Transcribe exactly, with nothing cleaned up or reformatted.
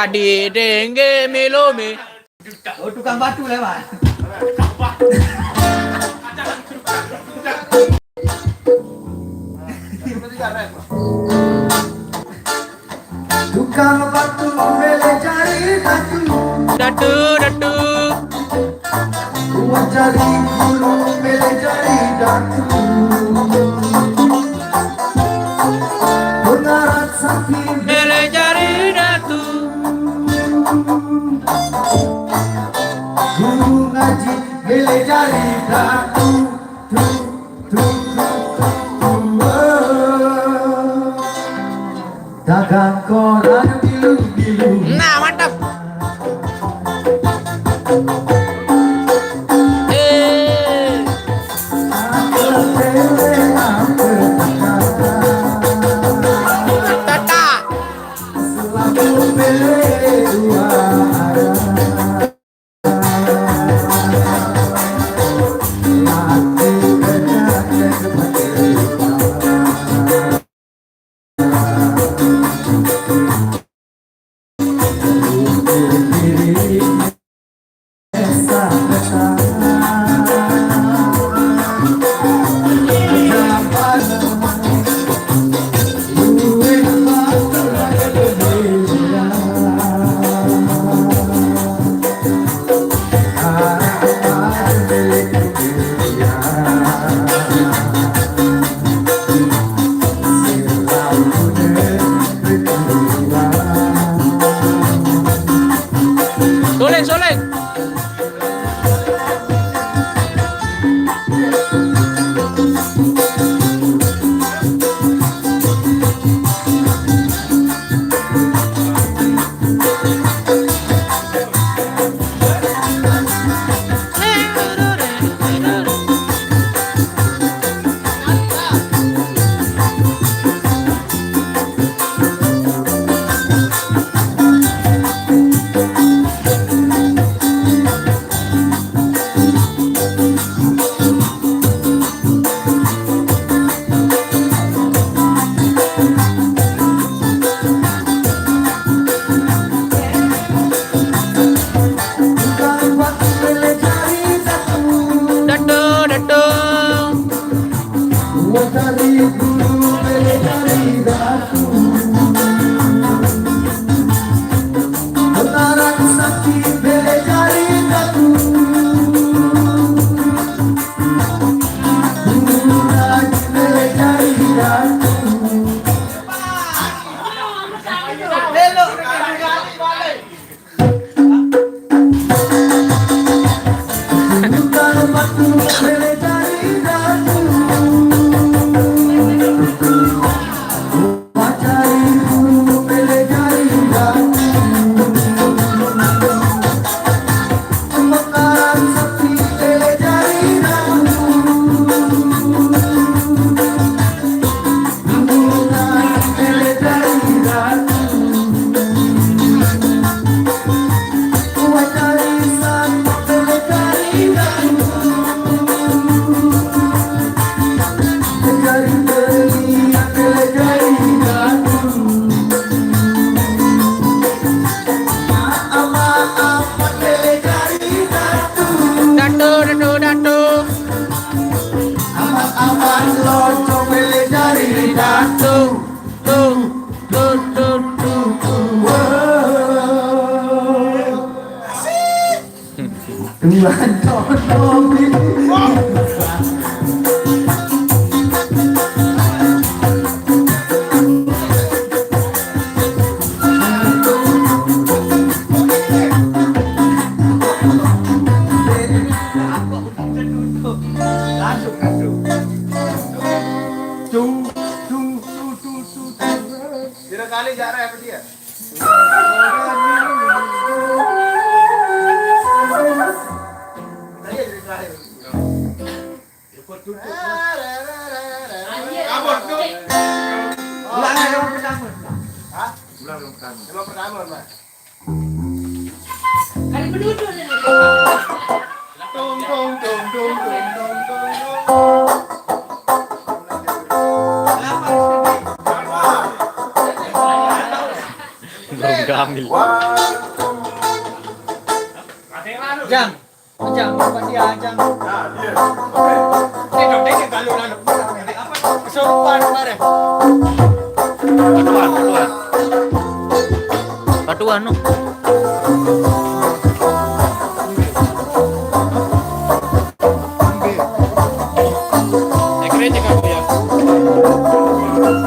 Adi denge melo me. Oh, tukang batu lewat. Tukang batu mele jari datu. Datu, datu. Buat jari guru mele jari datu. Pengarat sapi mele jari datu. Guru ngaji mele jari datu. Tu, tu, tu, tu, tu, oh. Dagang koran bilu-bilu. Nah, mantap. Eh. Tata. Soleh, Soleh. Datu, datu. Datu, datu, datu. Amat-amat lo comel jari datu. Tu, tu, tu, tu, tu. Tuan Toto. Langsung, langsung. Tung, tung, tung, tung, tung, tung. Kira kali jarak apa dia? Saya jadi terakhir. Kabur tuh. Ulang yang pertama. Hah? Ulang yang pertama. Yang pertama, Mas. Kali penduduk ini. Tung, tung, tung, tung, tung, tung, tung. Kenapa? Belum gamil. Jang, Jang, apa sih ya, Jang? Ini dong, ini galuh lalu. Apa? Kesurupan kemarin. Patuan, patuan. Patuan, no.